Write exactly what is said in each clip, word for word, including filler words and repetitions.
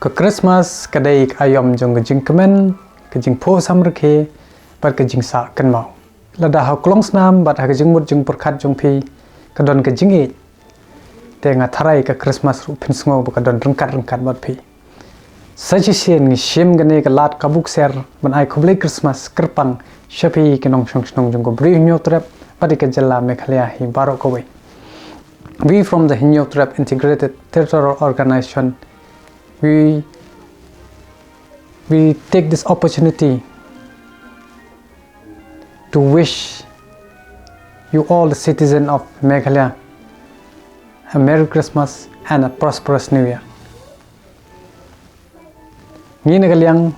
Ka Christmas ka dei ka aiom jong ka jingkmen, ka jingphohsam rkhe, bad ka jingsah kynmaw. Lada ha u klong snam bad ha ka jingmut jingpyrkhat jong phi ka don ka jingïeit, te nga tharai ka Christmas ruh phin sngew ba ka don ryngkat ryngkat bad phi. Sa shisien ngi shim kane ka lad ka buk ser ban ai khublei Christmas kyrpang sha phi ki nongshong shnong jong ka Bri Hynñiewtrep bad ka jylla Meghalaya hi baroh kawei. We from the Hynñiewtrep Integrated Territorial Organization, we we take this opportunity to wish you all, the citizen of Meghalaya, a Merry Christmas and a prosperous New Year. Ngi na ka liang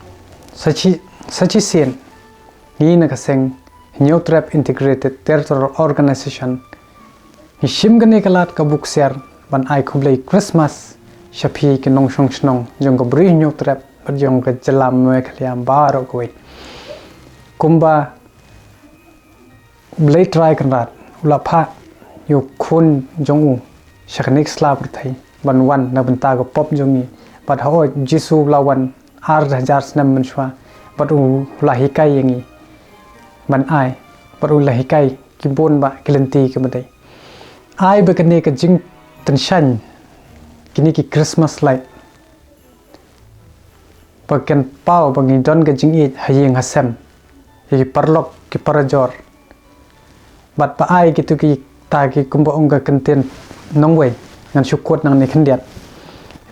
sa shi-, sa shisien, ngi na ka seng Hynñiewtrep Integrated Territorial Organization, ngi shim kane ka lad ka buk ser ban ai khublei Christmas sha phi ki nongshong shnong jong ka Bri Hynñiewtrep bad jong ka jylla Meghalaya baroh kawei. Kumba U Blei Trai Kynrad u la phah ïa u Khun jong u sha kane ka sla pyrthei ban wan na bynta ka pop jong ngi, bad hooid, Jisu u la wan ar hajar snem mynshuwa bad u la hikai ïa ngi ban ai, bad u la hikai ki bun bah ki lynti kiba dei. Ai ba kane ka jingtyngshaiñ, kine ki Christmas light, ba kan paw ba ngi don ka jingïeit ha ïing ha sem, ïa ki paralok ki parajor, bad ba ai kito kita ki, kumba ong ka kyntien nongwei, ngan shu quote nangne khyndiat: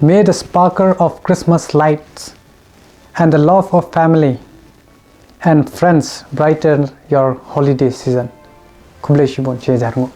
"May the sparkle of Christmas lights and the love of family and friends brighten your holiday season." Khublei shibun, shi hajar nguh.